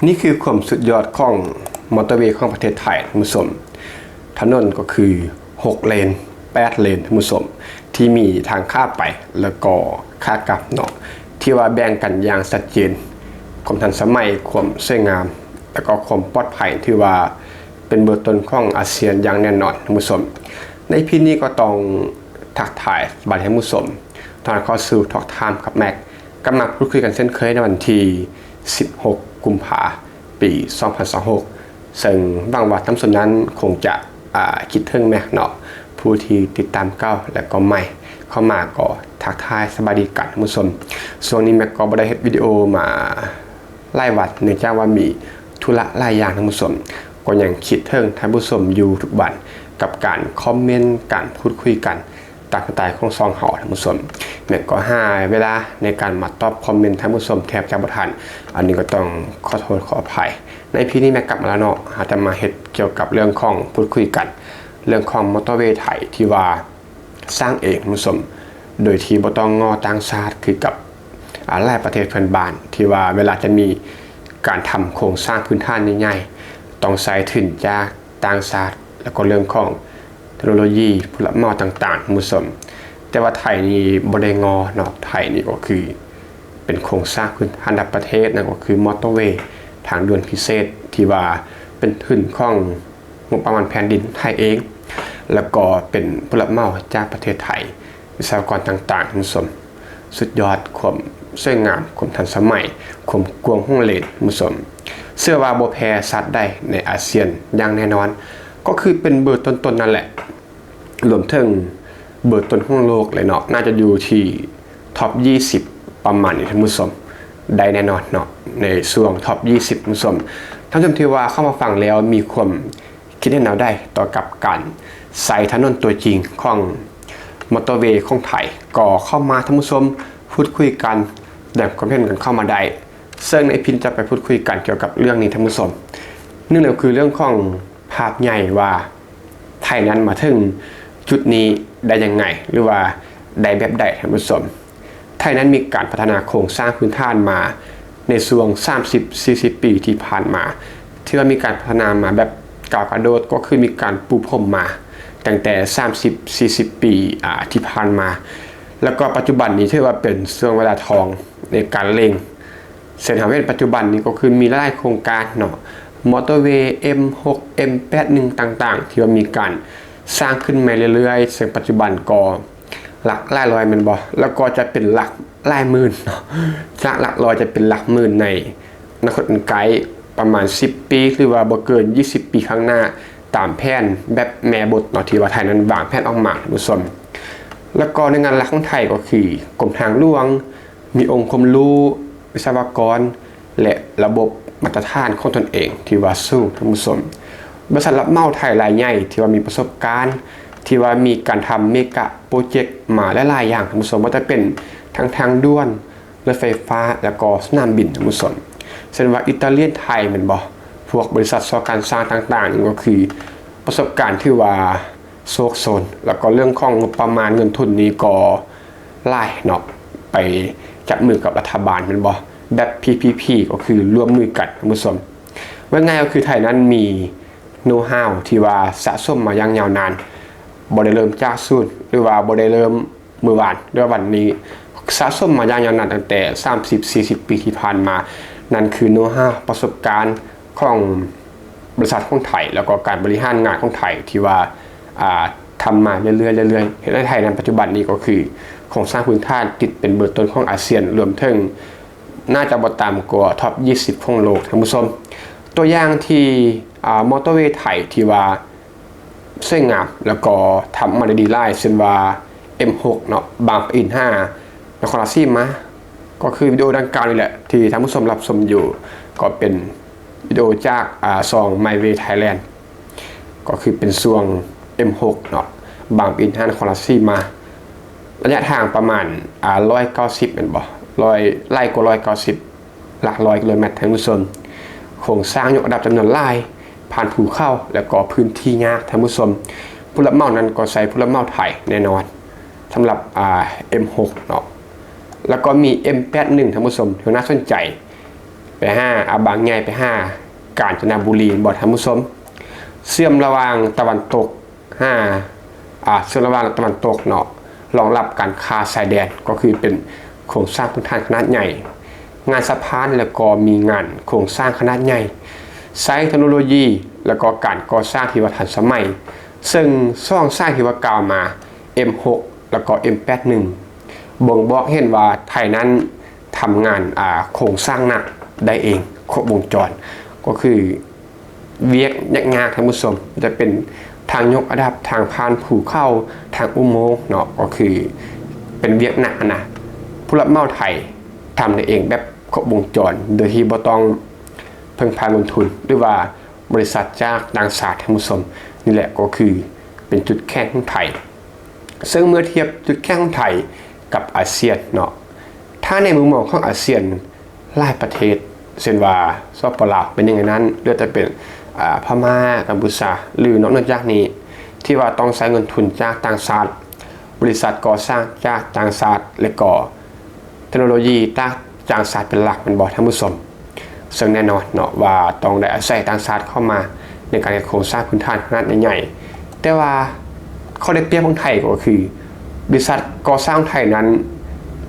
ນີ້ຄືຄວາມສຸດຍອດຂອງມໍເຕີເວຂອງປະເທດໄທ ທ່ານຜູ້ຊົມ. ຖະໜົນກໍຄືຫົກເລນ ແປດເລນ ທ່ານຜູ້ຊົມ ທີ່ມີທັງຂາໄປ ແລ້ວກໍຂາກັບເນາະ ທີ່ວ່າແບ່ງກັນຢ່າງຊັດເຈນ. ຄວາມທັນສະໄໝ, ຄວາມສວຍງາມ ແລ້ວກໍຄວາມປອດໄພ ຖືວ່າເປັນເບີຕົ້ນຂອງອາຊຽນຢ່າງແນ່ນອນ ທ່ານຜູ້ຊົມ. ໃນພີນີ້ກໍຕ້ອງທັກທາຍສະບາຍດີທ່ານຜູ້ຊົມ ຕ້ອນຮັບເຂົ້າສູ່ Talk Time ກັບ Mac ກັບມາພູດຄຸຍກັນເຊັ່ນເຄີຍໃນວັນທີສິບຫົກ ກຸມພາ ປີສອງພັນຊາວຫົກ ເຊິ່ງຫວັງວ່າທ່ານຜູ້ຊົມນັ້ນຄົງຈະ ອາ ຄິດເຖິງແມັກເນາະ ຜູ້ທີ່ຕິດຕາມເກົ່າ ແລະ ກໍໃໝ່ເຂົ້າມາກໍທັກທາຍສະບາຍດີກັນທ່ານຜູ້ຊົມ. ຊ່ວງນີ້ແມັກກໍບໍ່ໄດ້ເຮັດວິດີໂອມາຫຼາຍວັນ ເນື່ອງຈາກວ່າມີທຸລະຫຼາຍຢ່າງທ່ານຜູ້ຊົມ, ກໍຍັງຄິດເຖິງທ່ານຜູ້ຊົມຢູ່ທຸກວັນ ກັບການຄອມເມັນ ການພູດຄຸຍກັນ ຕາມສະໄຕຂອງຊ່ອງເຮົາທ່ານຜູ້ຊົມ. ແມັກກໍຫາເວລາໃນການມາຕອບຄອມເມັນທ່ານຜູ້ຊົມແທບຈະບໍ່ທັນ, ອັນນີ້ກໍຕ້ອງຂໍໂທດຂໍອະໄພ. ໃນພີນີ້ແມັກກັບມາແລ້ວເນາະ, ເຮົາຈະມາເຮັດກ່ຽວກັບເລື່ອງຂອງ ພູດຄຸຍກັນເລື່ອງຂອງມໍເຕີເວໄທທີ່ວ່າສ້າງເອງທ່ານຜູ້ຊົມ ໂດຍທີ່ບໍ່ຕ້ອງງໍຕ່າງຊາດ ຄືກັບ ອາ ຫຼາຍປະເທດເພື່ອນບ້ານ ທີ່ວ່າເວລາຈະມີການທຳໂຄງສ້າງພື້ນຖານໃຫຍ່ໆ ຕ້ອງໃຊ້ທຶນຈາກຕ່າງຊາດ ແລ້ວກໍເລື່ອງຂອງເທັກໂນໂລຢີ ຜູ້ຮັບເໝົາຕ່າງໆ ທ່ານຜູ້ຊົມ. ແຕ່ວ່າໄທນີ້ບໍ່ໄດ້ງໍເນາະ, ໄທນີ້ກໍຄືເປັນໂຄງສ້າງພື້ນຖານລະດັບປະເທດ ນັ້ນກໍຄືມໍເຕີເວ ທາງດ່ວນພິເສດ ທີ່ວ່າເປັນທຶນຂອງ ງົບປະມານແຜ່ນດິນໄທເອງ ແລ້ວກໍເປັນຜູ້ຮັບເໝົາຈາກປະເທດໄທ, ວິສະວະກອນຕ່າງໆ ທ່ານຜູ້ຊົມ. ສຸດຍອດຄວາມສວຍງາມ, ຄວາມທັນສະໄໝ, ຄວາມກວ້າງຂອງເລນ ທ່ານຜູ້ຊົມ. ເຊື່ອວ່າບໍ່ແພ້ຊາດໃດໃນອາຊຽນຢ່າງແນ່ນອນ, ກໍຄືເປັນເບີຕົ້ນໆ ນັ້ນແຫຼະ, ລວມເຖິງເບີຕົ້ນຂອງໂລກເລີຍເນາະ, ໜ້າຈະຢູ່ທີ່ທັອບຊາວປະມານນີ້ ທ່ານຜູ້ຊົມ, ໄດ້ແນ່ນອນເນາະ ໃນຊ່ວງທັອບຊາວ ທ່ານຜູ້ຊົມ. ທ່ານຜູ້ຊົມທີ່ວ່າເຂົ້າມາຟັງແລ້ວມີຄວາມ ຄິດເຫັນແນວໃດຕໍ່ກັບການໃຊ້ຖະໜົນຕົວຈິງຂອງມໍເຕີເວຂອງໄທ ກໍເຂົ້າມາທ່ານຜູ້ຊົມ ພູດຄຸຍກັນ ສະແດງຄວາມເຫັນກັນເຂົ້າມາໄດ້, ເຊິ່ງໃນພິນຈະໄປພູດຄຸຍກັນກ່ຽວກັບເລື່ອງນີ້ທ່ານຜູ້ຊົມ. ໜຶ່ງເລີຍຄືເລື່ອງຂອງພາບໃຫຍ່ວ່າໄທນັ້ນມາເຖິງຈຸດນີ້ໄດ້ຍັງໄງ ຫຼືວ່າໄດ້ແບບໃດທ່ານຜູ້ຊົມ. ໄທນັ້ນມີການພັດທະນາໂຄງສ້າງພື້ນຖານມາໃນຊ່ວງສາມສິບ ສີ່ສິບປີທີ່ຜ່ານມາ ຖືວ່າມີການພັດທະນາມາແບບກ້າວກະໂດດ, ກໍຄືມີການປູພຣົມມາຕັ້ງແຕ່ສາມສິບ ສີ່ສິບປີ ອາ ທີ່ຜ່ານມາ, ແລ້ວກໍປັດຈຸບັນນີ້ຖືວ່າເປັນຊ່ວງເວລາທອງໃນການເລັ່ງ. ເຊັ່ນເຮົາເຫັນປັດຈຸບັນນີ້ກໍຄືມີຫຼາຍໆໂຄງການເນາະ, ມໍເຕີເວ ເອັມຫົກ ເອັມແປດໜຶ່ງ ຕ່າງໆ ທີ່ວ່າມີການສ້າງຂຶ້ນໃໝ່ເລື້ອຍໆ, ເຊິ່ງປັດຈຸບັນກໍ ຫຼັກຫຼາຍຮ້ອຍແມ່ນບໍ່? ແລ້ວກໍຈະເປັນຫຼັກຫຼາຍໝື່ນເນາະ, ຈາກຫຼັກຮ້ອຍຈະເປັນຫຼັກໝື່ນໃນອະນາຄົດອັນໃກ້ ປະມານສິບປີ ຫຼືວ່າບໍ່ເກີນຊາວປີຂ້າງໜ້າ ຕາມແຜນແບບແມ່ບົດເນາະ ທີ່ວ່າໄທນັ້ນວາງແຜນອອກມາ ທ່ານຜູ້ຊົມ. ແລ້ວກໍໜ່ວຍງານຫຼັກຂອງໄທກໍຄືກົມທາງຫຼວງ, ມີອົງຄວາມຮູ້, ວິສະວະກອນ ແລະ ລະບົບມາດຕະຖານຂອງຕົນເອງທີ່ວ່າສູງ ທ່ານຜູ້ຊົມ. ບໍລິສັດຮັບເໝົາໄທລາຍໃຫຍ່ທີ່ວ່າມີປະສົບການ ທີ່ວ່າມີການທຳເມກະໂປຣເຈັກມາຫຼາຍໆຢ່າງ ທ່ານຜູ້ຊົມ, ບໍ່ວ່າຈະເປັນທັງທາງດ່ວນ, ລົດໄຟຟ້າ ແລ້ວກໍສະໜາມບິນ ທ່ານຜູ້ຊົມ. ເຊັ່ນວ່າອີຕາລຽນ, ໄທແມ່ນບໍ່? ພວກບໍລິສັດສໍ້ການຊ່າງຕ່າງໆ ນີ້ກໍຄືປະສົບການຖືວ່າ ໂຊກໂຊນ ແລ້ວກໍເລື່ອງຂອງງົບປະມານເງິນທຶນນີ້ກໍຫຼາຍເນາະ, ໄປຈັບມືກັບລັດຖະບານແມ່ນບໍ່? ແບບ ພີພີພີ ກໍຄືຮ່ວມມືກັນ ທ່ານຜູ້ຊົມ. ເວົ້າງ່າຍກໍຄືໄທນັ້ນມີໂນຮາວທີ່ວ່າສະສົມມາຢ່າງຍາວນານ, ບໍ່ໄດ້ເລີ່ມຈາກສູນ ຫຼືວ່າບໍ່ໄດ້ເລີ່ມ ມື້ວານ ຫຼືວ່າວັນນີ້ ສະສົມມາຢ່າງຍາວນານຕັ້ງແຕ່ສາມສິບ ສີ່ສິບປີທີ່ຜ່ານມາ, ນັ້ນຄືໂນຮາວ ປະສົບການຂອງບໍລິສັດຂອງໄທ ແລ້ວກໍການບໍລິຫານງານຂອງໄທທີ່ວ່າ ອ່າ ທຳມາເລື້ອຍໆ ເລື້ອຍໆ ເຮັດໃຫ້ໄທໃນປັດຈຸບັນນີ້ກໍຄືໂຄງສ້າງພື້ນຖານຕິດເປັນເບີຕົ້ນຂອງອາຊຽນ ລວມເຖິງໜ້າຈະບໍ່ຕ່ຳກວ່າທັອບຊາວຂອງໂລກ ທ່ານຜູ້ຊົມ. ຕົວຢ່າງທີ່ ອ່າ ມໍເຕີເວໄທທີ່ວ່າ ສວຍງາມ ແລ້ວກໍທຳອອກມາໄດ້ດີຫຼາຍ ເຊັ່ນວ່າ ເອັມຫົກ ເນາະ ບາງປະອິນຫາ ນະຄອນລາຊສີມາ ກໍຄືວິດີໂອດັ່ງກ່າວນີ້ແຫຼະ ທີ່ທ່ານຜູ້ຊົມຮັບຊົມຢູ່ ກໍເປັນວິດີໂອຈາກ ອາ ຊ່ອງ My Way Thailand ກໍຄືເປັນຊ່ວງ ເອັມຫົກ ເນາະ ບາງປະອິນຫາ ນະຄອນລາຊສີມາ ໄລຍະທາງປະມານ ອາ ຮ້ອຍເກົ້າສິບ ແມ່ນບໍ່? ຮ້ອຍ ຫຼາຍກວ່າຮ້ອຍເກົ້າສິບ ຫຼັກຮ້ອຍກິໂລແມັດ ທ່ານຜູ້ຊົມ. ໂຄງສ້າງຍົກລະດັບຈຳນວນຫຼາຍ ຜ່ານພູເຂົາ ແລ້ວກໍພື້ນທີ່ຍາກ ທ່ານຜູ້ຊົມ. ຜູ້ຮັບເໝົານັ້ນກໍໃຊ້ຜູ້ຮັບເໝົາໄທແນ່ນອນ ສຳລັບ ອາ ເອັມຫົກ ເນາະ ແລ້ວກໍມີ ເອັມແປດໜຶ່ງ ທ່ານຜູ້ຊົມ ທີ່ໜ້າສົນໃຈ ໄປຫາ ອາ ບາງໃຫຍ່ ໄປຫາການຈະນະບູລີ ແມ່ນບໍ່ທ່ານຜູ້ຊົມ? ເຊື່ອມລະຫວ່າງຕາເວັນຕົກຫາ ອາ ເຊື່ອມລະຫວ່າງຕາເວັນຕົກເນາະ ຮອງຮັບການຄ້າຊາຍແດນ ກໍຄືເປັນໂຄງສ້າງພື້ນຖານຂະໜາດໃຫຍ່, ງານສະພານ ແລ້ວກໍມີງານໂຄງສ້າງຂະໜາດໃຫຍ່, ໃຊ້ເທັກໂນໂລຢີ ແລ້ວກໍການກໍ່ສ້າງທີ່ວ່າທັນສະໄໝ. ເຊິ່ງສອງສາຍທີ່ວ່າກ່າວມາ ເອັມຫົກ ແລ້ວກໍ ເອັມແປດໜຶ່ງ ບົ່ງບອກເຫັນວ່າໄທນັ້ນທຳງານ ອາ ໂຄງສ້າງໜັກໄດ້ເອງ ຄົບວົງຈອນ ກໍຄືວຽກຍາກໆ ທ່ານຜູ້ຊົມ ຈະເປັນທາງຍົກລະດັບ, ທາງຜ່ານພູເຂົາ, ທາງອຸໂມງເນາະ ກໍຄືເປັນວຽກໜັກຫັ້ນນະ. ຜູ້ຮັບເໝົາໄທທຳໄດ້ເອງແບບຄົບວົງຈອນ ໂດຍທີ່ບໍ່ຕ້ອງເພິ່ງພາເງິນທຶນ ຫຼືວ່າ ບໍລິສັດຈາກຕ່າງຊາດ ທ່ານຜູ້ຊົມ. ນີ້ແຫຼະກໍຄືເປັນຈຸດແຂງຂອງໄທ. ເຊິ່ງເມື່ອທຽບຈຸດແຂງຂອງໄທກັບອາຊຽນເນາະ, ຖ້າໃນມຸມມອງຂອງອາຊຽນ ຫຼາຍປະເທດ ເຊັ່ນວ່າ ສປປ ລາວ ເປັນໜຶ່ງໃນນັ້ນ ຫຼືອາດຈະເປັນ ອາ ພະມ້າ, ກຳປູຊາ ຫຼືນອກເໜືອຈາກນີ້ ທີ່ວ່າຕ້ອງໃຊ້ເງິນທຶນຈາກຕ່າງຊາດ, ບໍລິສັດກໍ່ສ້າງຈາກຕ່າງຊາດ ແລະກໍ ເທັກໂນໂລຢີຈາກຕ່າງຊາດເປັນຫຼັກ ແມ່ນບໍ່ທ່ານຜູ້ຊົມ? ເຊິ່ງແນ່ນອນເນາະວ່າຕ້ອງໄດ້ອາໄສຕ່າງຊາດເຂົ້າມາໃນການເຮັດໂຄງສ້າງພື້ນຖານຂະໜາດໃຫຍ່ໆ. ແຕ່ວ່າຂໍ້ໄດ້ປຽບຂອງໄທກໍຄື ບໍລິສັດກໍ່ສ້າງໄທນັ້ນ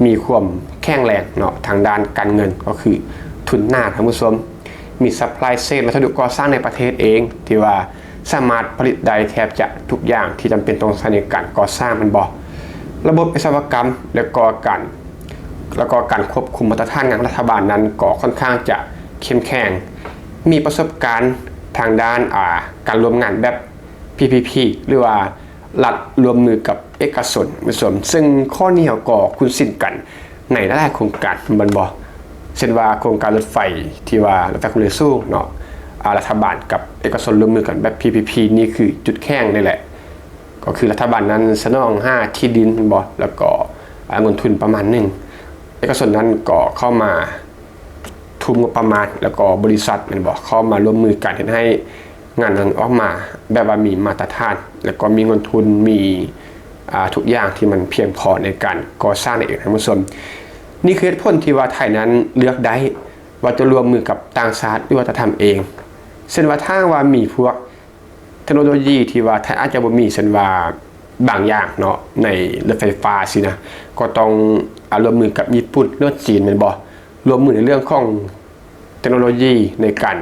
ມີຄວາມແຂງແຮງເນາະ ທາງດ້ານການເງິນ ກໍຄືທຶນໜາ ທ່ານຜູ້ຊົມ, ມີ supply chain ວັດສະດຸກໍ່ສ້າງໃນປະເທດເອງ ທີ່ວ່າ ສາມາດຜະລິດໄດ້ແທບຈະທຸກຢ່າງທີ່ຈຳເປັນຕ້ອງໃຊ້ໃນການກໍ່ສ້າງ ແມ່ນບໍ່? ລະບົບວິສະວະກຳ ແລະກໍການ ແລະກໍການຄວບຄຸມມາດຕະຖານງານຂອງລັດຖະບານນັ້ນກໍຂ້ອນຂ້າງຈະເຂັ້ມແຂງ, ມີປະສົບການທາງດ້ານ ອາ ການຮ່ວມງານແບບ ພີພີພີ ຫຼືວ່າລັດຮ່ວມມືກັບເອກະຊົນ ແມ່ນບໍ່? ເຊິ່ງຂໍ້ນີ້ເຮົາກໍຄຸ້ນຊິນກັນ ໃນຫຼາຍໆໂຄງການ ແມ່ນບໍ່? ເຊັ່ນວ່າໂຄງການລົດໄຟທີ່ວ່າລົດໄຟຄວາມເລັວສູງເນາະ, ອາ ລັດຖະບານກັບເອກະຊົນຮ່ວມມືກັນແບບ ພີພີພີ ນີ້ຄືຈຸດແຂງນີ້ແຫຼະ. ກໍຄືລັດຖະບານນັ້ນສະໜອງຫາທີ່ດິນ ແມ່ນບໍ່? ແລ້ວກໍ ອາ ເງິນທຶນປະມານໜຶ່ງ, ເອກະຊົນນັ້ນກໍເຂົ້າມາ ທຸນງົບປະມານ ແລ້ວກໍບໍລິສັດ ແມ່ນບໍ່? ເຂົ້າມາຮ່ວມມືກັນ ເຮັດໃຫ້ງານນັ້ນອອກມາແບບວ່າມີມາດຕະຖານ ແລ້ວກໍມີເງິນທຶນ ມີ ອາ ທຸກຢ່າງທີ່ມັນພຽງພໍໃນການກໍ່ສ້າງນັ້ນເອງ ທ່ານຜູ້ຊົມ. ນີ້ຄືເຫດຜົນທີ່ວ່າໄທນັ້ນເລືອກໄດ້ວ່າຈະຮ່ວມມືກັບຕ່າງຊາດ ຫຼືວ່າຈະທຳເອງ. ເຊັ່ນວ່າຖ້າຫາກວ່າມີພວກ ເທັກໂນໂລຢີທີ່ວ່າໄທອາດຈະບໍ່ມີ ເຊັ່ນວ່າບາງຢ່າງເນາະ ໃນລົດໄຟຟ້າຊີ້ນະ ກໍຕ້ອງ ອາ ຮ່ວມມືກັບຍີ່ປຸ່ນ ຫຼືວ່າຈີນ ແມ່ນບໍ່? ຮ່ວມມືໃນເລື່ອງຂອງເທັກໂນໂລຢີໃນການ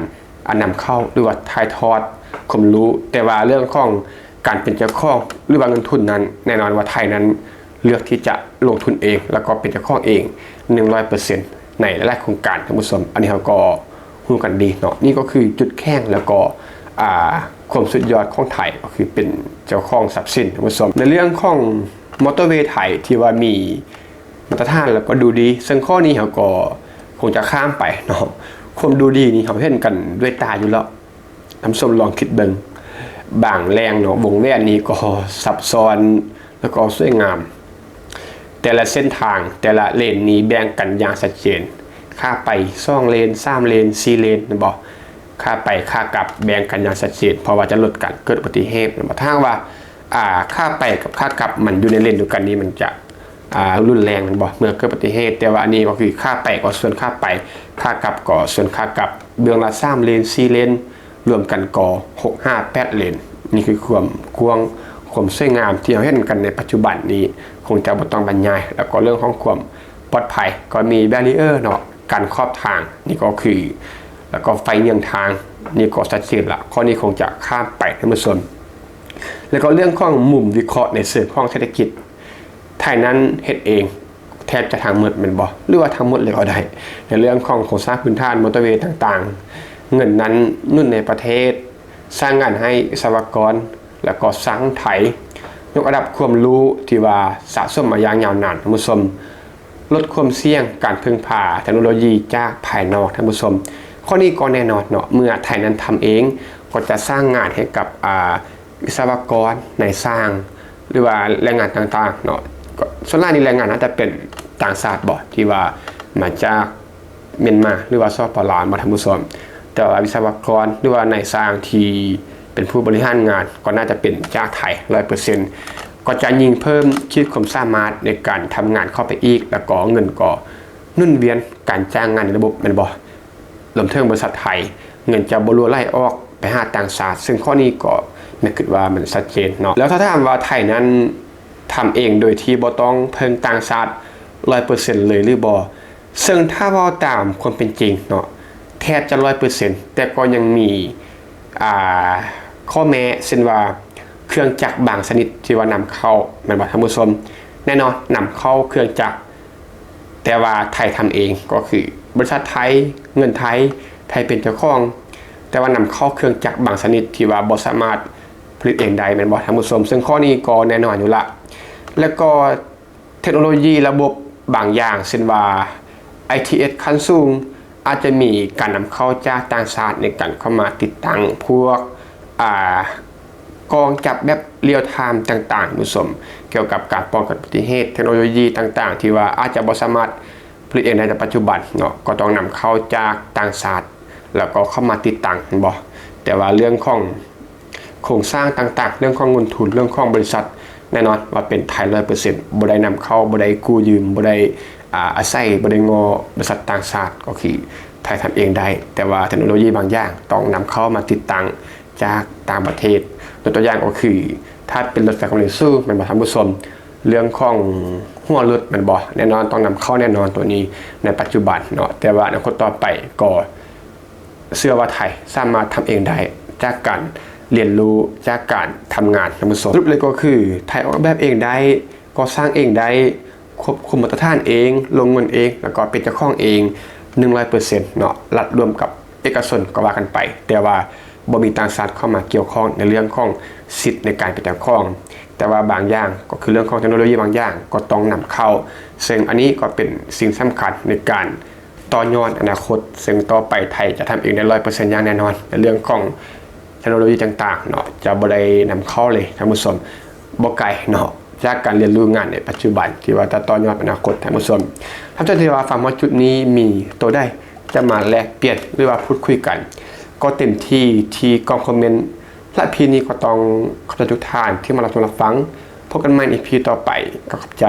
ອາ ນຳເຂົ້າ ຫຼືວ່າຖ່າຍທອດຄວາມຮູ້, ແຕ່ວ່າເລື່ອງຂອງການເປັນເຈົ້າຂອງ ຫຼືວ່າເງິນທຶນນັ້ນ ແນ່ນອນວ່າໄທນັ້ນເລືອກທີ່ຈະລົງທຶນເອງ ແລ້ວກໍເປັນເຈົ້າຂອງເອງ ໜຶ່ງຮ້ອຍເປີເຊັນ ໃນຫຼາຍໆໂຄງການ ທ່ານຜູ້ຊົມ. ອັນນີ້ເຮົາກໍ ຮູ້ກັນດີເນາະ. ນີ້ກໍຄືຈຸດແຂງ ແລ້ວກໍ ອາ ຄວາມສຸດຍອດຂອງໄທ ກໍຄືເປັນເຈົ້າຂອງຊັບສິນ ທ່ານຜູ້ຊົມ. ໃນເລື່ອງຂອງມໍເຕີເວໄທທີ່ວ່າມີມາດຕະຖານ ແລ້ວກໍດູດີ, ເຊິ່ງຂໍ້ນີ້ເຮົາກໍຄົງຈະຂ້າມໄປເນາະ. ຄວາມດູດີນີ້ເຮົາເຫັນກັນດ້ວຍຕາຢູ່ແລ້ວ. ທ່ານຜູ້ຊົມລອງຄິດເບິ່ງ, ບາງແຫ່ງເນາະ, ວົງແຫວນນີ້ກໍຊັບຊ້ອນ ແລ້ວກໍສວຍງາມ. ແຕ່ລະເສັ້ນທາງ ແຕ່ລະເລນນີ້ແບ່ງກັນຢ່າງຊັດເຈນ, ຂາໄປສອງເລນ ສາມເລນ ສີ່ເລນ ແມ່ນບໍ່? ຂາໄປຂາກັບແບ່ງກັນຢ່າງຊັດເຈນ ເພາະວ່າຈະຫຼຸດການເກີດອຸບັດຕິເຫດ ແມ່ນບໍ່? ຖ້າຫາກວ່າ ອາ ຂາໄປກັບຂາກັບມັນຢູ່ໃນເລນດຽວກັນນີ້ ມັນຈະ ອາ ຮຸນແຮງ ແມ່ນບໍ່? ເມື່ອເກີດອຸບັດຕິເຫດ. ແຕ່ວ່າອັນນີ້ກໍຄືຂາໄປກໍສ່ວນຂາໄປ, ຂາກັບກໍສ່ວນຂາກັບ, ເບື້ອງລະສາມເລນ ສີ່ເລນ ລວມກັນກໍຫົກ ຫ້າ ແປດເລນ. ນີ້ຄືຄວາມກວ້າງ, ຄວາມສວຍງາມທີ່ເຮົາເຫັນກັນໃນປັດຈຸບັນນີ້ ຄົງຈະບໍ່ຕ້ອງບັນຍາຍ. ແລ້ວກໍເລື່ອງຂອງຄວາມປອດໄພ ກໍມີແບຣີເອີເນາະ, ກັນຂອບທາງ, ນີ້ກໍຄື ແລ້ວກໍໄຟເຍືອງທາງ, ນີ້ກໍຊັດເຈນລະ. ຂໍ້ນີ້ຄົງຈະຂ້າມໄປ ທ່ານຜູ້ຊົມ. ແລ້ວກໍເລື່ອງຂອງມຸມວິເຄາະໃນເຊີງຂອງເສດຖະກິດ, ໄທນັ້ນເຮັດເອງ ແທບຈະທັງໝົດແມ່ນບໍ່? ຫຼືວ່າທັງໝົດເລີຍກໍໄດ້. ໃນເລື່ອງຂອງໂຄງສ້າງພື້ນຖານ ມໍເຕີເວຕ່າງໆ, ເງິນນັ້ນໜູນໃນປະເທດ, ສ້າງງານໃຫ້ວິສະວະກອນ ແລ້ວກໍຊ່າງໄທ, ຍົກລະດັບຄວາມຮູ້ທີ່ວ່າສະສົມມາຢ່າງຍາວນານ, ທ່ານຜູ້ຊົມ, ລົດຄວາມສ່ຽງການເພິ່ງພາເທັກໂນໂລຢີຈາກພາຍນອກ, ທ່ານຜູ້ຊົມ. ຂໍ້ນີ້ກໍແນ່ນອນເນາະ, ເມື່ອໄທນັ້ນທຳເອງ ກໍຈະສ້າງງານໃຫ້ກັບ ອາ ວິສະວະກອນ, ນາຍຊ່າງ ຫຼືວ່າແຮງງານຕ່າງໆເນາະ. ກໍສ່ວນຫຼາຍນີ້ແຮງງານອາດຈະເປັນຕ່າງຊາດບໍ ທີ່ວ່າມາຈາກມຽນມາ ຫຼືວ່າ ສປປ ລາວ ແມ່ນບໍ່ທ່ານຜູ້ຊົມ? ແຕ່ວ່າວິສະວະກອນ ຫຼືວ່ານາຍຊ່າງທີ່ເປັນຜູ້ບໍລິຫານງານ ກໍໜ້າຈະເປັນຈາກໄທ ຮ້ອຍເປີເຊັນ ກໍຈະຍິ່ງເພີ່ມຂີດຄວາມສາມາດໃນການທຳງານເຂົ້າໄປອີກ ແລ້ວກໍເງິນກໍໜູນວຽນການຈ້າງງານໃນລະບົບ ແມ່ນບໍ່? ລວມເຖິງບໍລິສັດໄທ ເງິນຈະບໍ່ຮົ່ວໄຫຼອອກໄປຫາຕ່າງຊາດ, ເຊິ່ງຂໍ້ນີ້ກໍແມ່ນຄິດວ່າມັນຊັດເຈນເນາະ. ແລ້ວຖ້າຖາມວ່າໄທນັ້ນທຳເອງໂດຍທີ່ບໍ່ຕ້ອງເພິ່ງຕ່າງຊາດຮ້ອຍເປີເຊັນເລີຍຫຼືບໍ່? ເຊິ່ງຖ້າເວົ້າຕາມຄວາມເປັນຈິງເນາະ ແທບຈະຮ້ອຍເປີເຊັນ, ແຕ່ກໍຍັງມີ ອ່າ ຂໍ້ແມ້ ເຊັ່ນວ່າເຄື່ອງຈັກບາງຊະນິດທີ່ວ່ານຳເຂົ້າ ແມ່ນບໍ່ທ່ານຜູ້ຊົມ? ແນ່ນອນ ນຳເຂົ້າເຄື່ອງຈັກ ແຕ່ວ່າໄທທຳເອງ ກໍຄືບໍລິສັດໄທ ເງິນໄທ ໄທເປັນເຈົ້າຂອງ, ແຕ່ວ່ານຳເຂົ້າເຄື່ອງຈັກບາງຊະນິດທີ່ວ່າບໍ່ສາມາດຜະລິດເອງໄດ້ ແມ່ນບໍ່ທ່ານຜູ້ຊົມ? ເຊິ່ງຂໍ້ນີ້ກໍແນ່ນອນຢູ່ລະ. ແລ້ວກໍເທັກໂນໂລຢີລະບົບບາງຢ່າງ ເຊັ່ນວ່າ ໄອທີເອັສ ຂັ້ນສູງ ອາດຈະມີການນຳເຂົ້າຈາກຕ່າງຊາດໃນການເຂົ້າມາຕິດຕັ້ງພວກ ອ່າ ກ້ອງຈັບແບບ real time ຕ່າງໆ ທ່ານຜູ້ຊົມ, ກ່ຽວກັບການປ້ອງກັນອຸບັດຕິເຫດ, ເທັກໂນໂລຢີຕ່າງໆ ທີ່ວ່າອາດຈະບໍ່ສາມາດຜະລິດເອງໄດ້ໃນປັດຈຸບັນເນາະ, ກໍຕ້ອງນຳເຂົ້າຈາກຕ່າງຊາດ ແລ້ວກໍເຂົ້າມາຕິດຕັ້ງ ແມ່ນບໍ່? ແຕ່ວ່າເລື່ອງຂອງໂຄງສ້າງຕ່າງໆ, ເລື່ອງຂອງເງິນທຶນ, ເລື່ອງຂອງບໍລິສັດ, ແນ່ນອນວ່າເປັນໄທຮ້ອຍເປີເຊັນ, ບໍ່ໄດ້ນຳເຂົ້າ, ບໍ່ໄດ້ກູ້ຢືມ, ບໍ່ໄດ້ ອາ ອາໄສ, ບໍ່ໄດ້ງໍບໍລິສັດຕ່າງຊາດ, ກໍຄືໄທທຳເອງໄດ້, ແຕ່ວ່າເທັກໂນໂລຢີບາງຢ່າງຕ້ອງນຳເຂົ້າມາຕິດຕັ້ງ ຈາກຕ່າງປະເທດ. ຍົກຕົວຢ່າງກໍຄື ຖ້າເປັນລົດໄຟຄວາມເລັວສູງ ແມ່ນບໍ່ທ່ານຜູ້ຊົມ? ເລື່ອງຂອງຫົວລົດ ແມ່ນບໍ່? ແນ່ນອນຕ້ອງນຳເຂົ້າແນ່ນອນຕົວນີ້ໃນປັດຈຸບັນເນາະ, ແຕ່ວ່າອະນາຄົດຕໍ່ໄປກໍເຊື່ອວ່າໄທສາມາດທຳເອງໄດ້ ຈາກການຮຽນຮູ້, ຈາກການທຳງານ, ທ່ານຜູ້ຊົມ. ສະຫຼຸບເລີຍກໍຄື ໄທອອກແບບເອງໄດ້, ກໍ່ສ້າງເອງໄດ້, ຄວບຄຸມມາດຕະຖານເອງ, ລົງເງິນເອງ, ແລ້ວກໍເປັນເຈົ້າຂອງເອງ ໜຶ່ງຮ້ອຍເປີເຊັນເນາະ, ລັດລວມກັບເອກະຊົນກໍວ່າກັນໄປ, ແຕ່ວ່າບໍ່ມີຕ່າງຊາດເຂົ້າມາກ່ຽວຂ້ອງໃນເລື່ອງຂອງສິດໃນການເປັນເຈົ້າຂອງ, ແຕ່ວ່າບາງຢ່າງກໍຄືເລື່ອງຂອງເທັກໂນໂລຢີບາງຢ່າງກໍຕ້ອງນຳເຂົ້າ, ເຊິ່ງອັນນີ້ກໍເປັນສິ່ງສຳຄັນໃນການຕໍ່ຍອດອະນາຄົດ, ເຊິ່ງຕໍ່ໄປໄທຈະທຳເອງໄດ້ຮ້ອຍເປີເຊັນຢ່າງແນ່ນອນ ໃນເລື່ອງຂອງ ເທັກໂນໂລຢີຕ່າງໆເນາະ ຈະບໍ່ໄດ້ນຳເຂົ້າເລີຍທ່ານຜູ້ຊົມ, ບໍ່ໄກເນາະ ຈາກການຮຽນຮູ້ງານໃນປັດຈຸບັນ ທີ່ວ່າຈະຕໍ່ຍອດອະນາຄົດທ່ານຜູ້ຊົມ. ທ່ານຜູ້ຊົມທີ່ວ່າຟັງມາຈຸດນີ້ ມີໂຕໃດຈະມາແລກປ່ຽນ ຫຼືວ່າພູດຄຸຍກັນ ກໍເຕັມທີ່ທີ່ກ່ອງຄອມເມັນ. ແລະ ພີ້ນີ້ກໍຕ້ອງຂອບໃຈທຸກທ່ານທີ່ມາຮັບຊົມຮັບຟັງ. ພົບກັນໃໝ່ ອີພີ ຕໍ່ໄປ. ກໍຂອບໃຈ.